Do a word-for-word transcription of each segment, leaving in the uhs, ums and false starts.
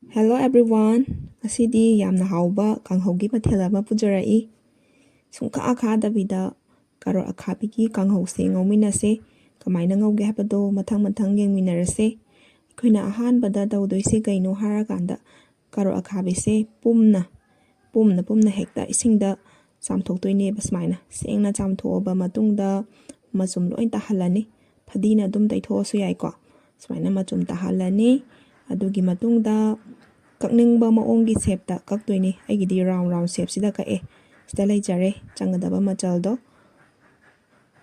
Hello everyone, ꯉꯁꯤꯗꯤ ꯌꯥꯝꯅ ꯍꯥꯎꯕ ꯀꯥꯡꯍꯧꯒꯤ ꯃꯊꯦꯜ ꯑꯃ ꯄꯨꯖꯔꯛꯏ꯫ ꯁꯨꯡꯈꯥ ꯈꯥꯗꯕꯤꯗ ꯀꯥꯔꯣꯠ ꯑꯈꯥꯕꯤꯒꯤ ꯀꯥꯡꯍꯧꯁꯦ ꯉꯧꯃꯤꯟꯅꯁꯦ꯫ ꯀꯃꯥꯏꯅ ꯉꯧꯒꯦ ꯍꯥꯏꯕꯗꯣ ꯃꯊꯪ ꯃꯊꯪ ꯌꯦꯡꯃꯤꯟꯅꯔꯁꯦ꯫ ꯑꯩꯈꯣꯏꯅ ꯑꯍꯥꯟꯕꯗ ꯇꯧꯗꯣꯏꯁꯦ ꯀꯩꯅꯣ ꯍꯥꯏꯔꯀꯥꯟꯗ ꯀꯥꯔꯣꯠ ꯑꯈꯥꯕꯤꯁꯦ ꯄꯨꯝꯅ ꯄꯨꯝꯅ ꯄꯨꯝꯅ ꯍꯦꯛꯇ ꯏꯁꯤꯡꯗ ꯆꯥꯝꯊꯣꯛꯇꯣꯏꯅꯦꯕ꯫ ꯁꯨꯃꯥꯏꯅ ꯁꯦꯡꯅ ꯆꯥꯝꯊꯣꯛꯑꯕ ꯃꯇꯨꯡꯗ ꯃꯆꯨꯝ ꯂꯣꯏ ꯇꯥꯍꯜꯂꯅꯤ꯫ ꯐꯗꯤꯅ ꯑꯗꯨꯝ ꯇꯩꯊꯣꯛꯑꯁꯨ ꯌꯥꯏꯀꯣ꯫ ꯁꯨꯃꯥꯏꯅ ꯃꯆꯨꯝ ꯇꯥꯍꯜꯂꯅꯤ꯫ ꯑꯗꯨꯒꯤ ꯃꯇꯨꯡꯗ ꯀꯛꯅꯤꯡꯕ ꯃꯑꯣꯡꯒꯤ ꯁꯦꯞꯇ ꯀꯛꯇꯣꯏꯅꯤ꯫ ꯑꯩꯒꯤꯗꯤ ꯔꯥꯎꯟ ꯔꯥꯎꯟ ꯁꯦꯞꯁꯤꯗ ꯀꯛꯑꯦ꯫ ꯁꯤꯗ ꯂꯩꯖꯔꯦ ꯆꯪꯒꯗꯕ ꯃꯆꯜꯗꯣ꯫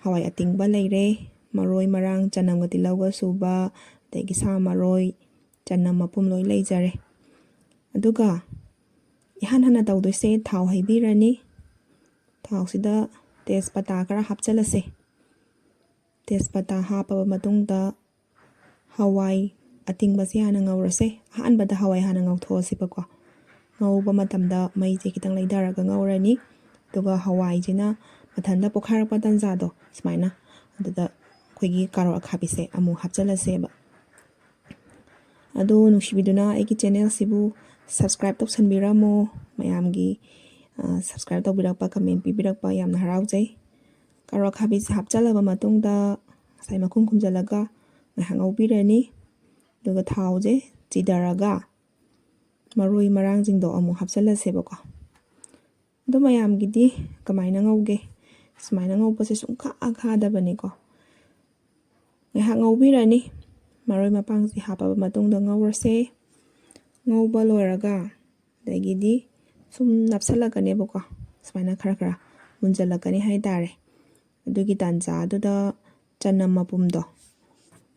ꯍꯋꯥꯏ ꯑꯇꯤꯡꯕ ꯂꯩꯔꯦ, ꯃꯔꯣꯏ ꯃꯔꯥꯡ, ꯆꯅꯝꯒ ꯇꯤꯜꯍꯧꯒ ꯁꯨꯕ, ꯑꯗꯒꯤ ꯁꯥ ꯃꯔꯣꯏ, ꯆꯅꯝ ꯃꯄꯨꯝ ꯂꯣꯏ ꯂꯩꯖꯔꯦ꯫ ꯑꯗꯨꯒ ꯏꯍꯥꯟ ꯍꯥꯟꯅ ꯇꯧꯗꯣꯏꯁꯦ ꯊꯥꯎ ꯍꯩꯕꯤꯔꯅꯤ꯫ ꯊꯥꯎꯁꯤꯗ ꯇꯦꯖꯄꯇꯥ ꯈꯔ ꯍꯥꯞꯆꯤꯜꯂꯁꯦ꯫ ꯇꯦꯖꯄꯇꯥ ꯍꯥꯞꯄꯕ ꯃꯇꯨꯡꯗ ꯍꯋꯥꯏ ꯑꯇꯤꯡꯕꯁꯦ ꯍꯥꯟꯅ ꯉꯧꯔꯁꯦ꯫ ꯑꯍꯥꯟꯕꯗ ꯍꯋꯥꯏ ꯍꯥꯟꯅ ꯉꯧꯊꯣꯛꯑꯁꯦꯕꯀꯣ꯫ ꯉꯧꯕ ꯃꯇꯝꯗ ꯃꯩꯁꯦ ꯈꯤꯇꯪ ꯂꯩꯊꯔꯒ ꯉꯧꯔꯅꯤ꯫ ꯑꯗꯨꯒ ꯍꯋꯥꯏꯁꯤꯅ ꯃꯊꯟꯇ ꯄꯣꯛꯈꯥꯏꯔꯛꯄ ꯇꯥꯟꯖꯥꯗꯣ ꯁꯨꯃꯥꯏꯅ, ꯑꯗꯨꯗ ꯑꯩꯈꯣꯏꯒꯤ ꯀꯥꯔꯣꯠ ꯑꯈꯥꯕꯤꯁꯦ ꯑꯃꯨꯛ ꯍꯥꯞꯆꯤꯜꯂꯁꯦꯕ꯫ ꯑꯗꯣ ꯅꯨꯡꯁꯤꯕꯤꯗꯨꯅ ꯑꯩꯒꯤ ꯆꯦꯅꯦꯜꯁꯤꯕꯨ subscribe ꯇꯧꯁꯟꯕꯤꯔꯝꯃꯣ꯫ ꯃꯌꯥꯝꯒꯤ, ꯑ, subscribe ꯇꯧꯕꯤꯔꯛꯄ, comment ꯄꯤꯕꯤꯔꯛꯄ ꯌꯥꯝꯅ ꯍꯔꯥꯎꯖꯩ꯫ ꯀꯥꯔꯣꯠ ꯑꯈꯥꯕꯤꯁꯦ ꯍꯥꯞꯆꯤꯜꯂꯕ ꯃꯇꯨꯡꯗ ꯉꯁꯥꯏ ꯃꯈꯨꯝ ꯈꯨꯝꯖꯤꯜꯂꯒ ꯉꯥꯏꯍꯥꯛ ꯉꯧꯕꯤꯔꯅꯤ꯫ ꯑꯗꯨꯒ ꯊꯥꯎꯁꯦ ꯆꯤꯊꯔꯒ ꯃꯔꯣꯏ ꯃꯔꯥꯡꯁꯤꯡꯗꯣ ꯑꯃꯨꯛ ꯍꯥꯞꯆꯤꯜꯂꯁꯦꯕꯀꯣ꯫ ꯑꯗꯣ ꯃꯌꯥꯝꯒꯤꯗꯤ ꯀꯃꯥꯏꯅ ꯉꯧꯒꯦ? ꯁꯨꯃꯥꯏꯅ ꯉꯧꯕꯁꯦ ꯁꯨꯡꯈꯥ ꯈꯥꯗꯕꯅꯤꯀꯣ꯫ ꯉꯥꯏꯍꯥꯛ ꯉꯧꯕꯤꯔꯅꯤ꯫ ꯃꯔꯣꯏ ꯃꯄꯥꯡꯁꯦ ꯍꯥꯞꯄꯕ ꯃꯇꯨꯡꯗ ꯉꯧꯔꯁꯦ꯫ ꯉꯧꯕ ꯂꯣꯏꯔꯒ ꯑꯗꯒꯤꯗꯤ ꯁꯨꯝ ꯅꯞꯁꯜꯂꯛꯀꯅꯦꯕꯀꯣ꯫ ꯁꯨꯃꯥꯏꯅ ꯈꯔ ꯈꯔ ꯃꯨꯟꯖꯜꯂꯛꯀꯅꯤ ꯍꯥꯏꯇꯥꯔꯦ꯫ ꯑꯗꯨꯒꯤ ꯇꯥꯟꯖꯥꯗꯨꯗ ꯆꯅꯝ ꯃꯄꯨꯝꯗꯣ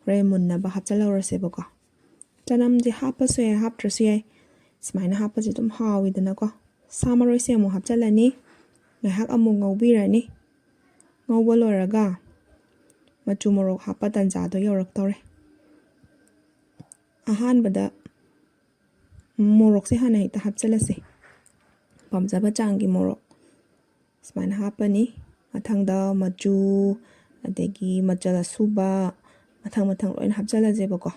ꯍꯣꯔꯦꯟ ꯃꯨꯟꯅꯕ ꯍꯥꯞꯆꯤꯜꯍꯧꯔꯁꯦꯕꯀꯣ꯫ ꯆꯅꯝꯁꯦ ꯍꯥꯞꯄꯁꯨ ꯌꯥꯏ, ꯍꯥꯞꯇ꯭ꯔꯁꯨ ꯌꯥꯏ꯫ ꯁꯨꯃꯥꯏꯅ ꯍꯥꯞꯄꯁꯦ ꯑꯗꯨꯝ ꯍꯥꯎꯋꯤꯗꯅꯀꯣ꯫ ꯁꯥ ꯃꯔꯣꯏꯁꯦ ꯑꯃꯨꯛ ꯍꯥꯞꯆꯤꯜꯂꯅꯤ꯫ ꯉꯥꯏꯍꯥꯛ ꯑꯃꯨꯛ ꯉꯧꯕꯤꯔꯅꯤ꯫ ꯉꯧꯕ ꯂꯣꯏꯔꯒ ꯃꯆꯨ ꯃꯣꯔꯣꯛ ꯍꯥꯞꯄ ꯇꯥꯟꯖꯥꯗꯣ ꯌꯧꯔꯛꯇꯧꯔꯦ꯫ ꯑꯍꯥꯟꯕꯗ ꯃꯣꯔꯣꯛꯁꯦ ꯍꯥꯟꯅ ꯍꯦꯛꯇ ꯍꯥꯞꯆꯤꯜꯂꯁꯦ꯫ ꯄꯥꯝꯖꯕ ꯆꯥꯡꯒꯤ ꯃꯣꯔꯣꯛ꯫ ꯁꯨꯃꯥꯏꯅ ꯍꯥꯞꯄꯅꯤ꯫ ꯃꯊꯪꯗ ꯃꯆꯨ, ꯑꯗꯒꯤ ꯃꯆꯜ ꯑꯁꯨꯕ, ꯃꯊꯪ ꯃꯊꯪ ꯂꯣꯏꯅ ꯍꯥꯞꯆꯤꯜꯂꯁꯦꯕꯀꯣ꯫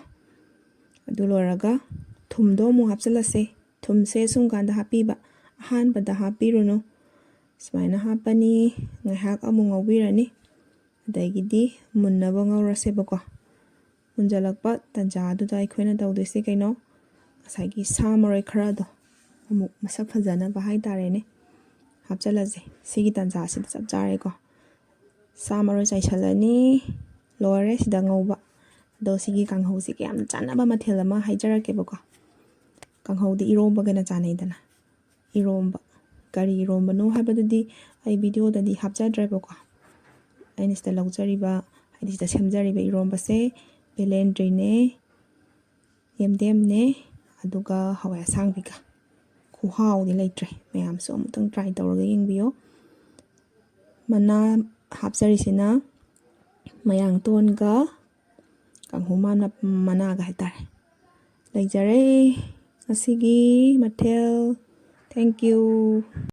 ꯑꯗꯨ ꯂꯣꯏꯔꯒ ꯊꯨꯝꯗꯣ ꯑꯃꯨꯛ ꯍꯥꯞꯆꯤꯜꯂꯁꯦ꯫ ꯊꯨꯝꯁꯦ ꯁꯨꯝ ꯀꯥꯟꯗ ꯍꯥꯞꯄꯤꯕ, ꯑꯍꯥꯟꯕꯗ ꯍꯥꯞꯄꯤꯔꯨꯅꯨ꯫ ꯁꯨꯃꯥꯏꯅ ꯍꯥꯞꯄꯅꯤ, ꯉꯥꯏꯍꯥꯛ ꯑꯃꯨꯛ ꯉꯧꯕꯤꯔꯅꯤ꯫ ꯑꯗꯒꯤꯗꯤ ꯃꯨꯟꯅꯕ ꯉꯧꯔꯁꯦꯕꯀꯣ꯫ ꯃꯨꯟꯖꯜꯂꯛꯄ ꯇꯥꯟꯖꯥꯗꯨꯗ ꯑꯩꯈꯣꯏꯅ ꯇꯧꯗꯣꯏꯁꯦ ꯀꯩꯅꯣ? ꯉꯁꯥꯏꯒꯤ ꯁꯥ ꯃꯔꯣꯏ ꯈꯔꯗꯣ ꯑꯃꯨꯛ ꯃꯁꯛ ꯐꯖꯅꯕ ꯍꯥꯏꯇꯥꯔꯦꯅꯦ, ꯍꯥꯞꯆꯤꯜꯂꯁꯦ꯫ ꯁꯤꯒꯤ ꯇꯥꯟꯖꯥꯁꯤꯗ ꯆꯞ ꯆꯥꯔꯦꯀꯣ꯫ ꯁꯥ ꯃꯔꯣꯏ ꯆꯥꯏꯁꯜꯂꯅꯤ꯫ ꯂꯣꯏꯔꯦ ꯁꯤꯗ ꯉꯧꯕ꯫ ꯑꯗꯣ ꯁꯤꯒꯤ ꯀꯥꯡꯍꯧꯁꯤꯒ ꯌꯥꯝ ꯆꯥꯟꯅꯕ ꯃꯊꯦꯜ ꯑꯃ ꯍꯥꯏꯖꯔꯛꯀꯦꯕꯀꯣ꯫ ꯀꯥꯡꯍꯧꯗꯤ ꯏꯔꯣꯝꯕꯒꯅ ꯆꯥꯅꯩꯗꯅ꯫ ꯏꯔꯣꯝꯕ꯫ ꯀꯔꯤ ꯏꯔꯣꯝꯕꯅꯣ ꯍꯥꯏꯕꯗꯨꯗꯤ ꯑꯩ ꯚꯤꯗꯤꯑꯣꯗꯗꯤ ꯍꯥꯞꯆꯗ꯭ꯔꯦꯕꯀꯣ꯫ ꯑꯩꯅ ꯁꯤꯗ ꯂꯧꯖꯔꯤꯕ, ꯍꯥꯏꯗꯤ ꯁꯤꯗ ꯁꯦꯝꯖꯔꯤꯕ ꯏꯔꯣꯝꯕꯁꯦ ꯕꯦꯂꯦꯟꯗ꯭ꯔꯤꯅꯦ, ꯌꯦꯝꯗꯦꯝꯅꯦ, ꯑꯗꯨꯒ ꯍꯋꯥꯏ ꯑꯁꯥꯡꯕꯤꯒ꯫ ꯈꯨꯍꯥꯎꯗꯤ ꯂꯩꯇ꯭ꯔꯦ꯫ ꯃꯌꯥꯝꯁꯨ ꯑꯃꯨꯛꯇꯪ ꯇ꯭ꯔꯥꯏ ꯇꯧꯔꯒ ꯌꯦꯡꯕꯤꯌꯨ꯫ ꯃꯅꯥ ꯍꯥꯞꯆꯔꯤꯁꯤꯅ ꯃꯌꯥꯡꯇꯣꯟꯒ ꯀꯥꯡꯍꯧ ꯃꯥꯅ-, ꯃꯅꯥꯒ ꯍꯥꯏꯇꯥꯔꯦ꯫ ꯂꯩꯖꯔꯦ ꯉꯁꯤꯒꯤ ꯃꯊꯦꯜ꯫ Thank you꯫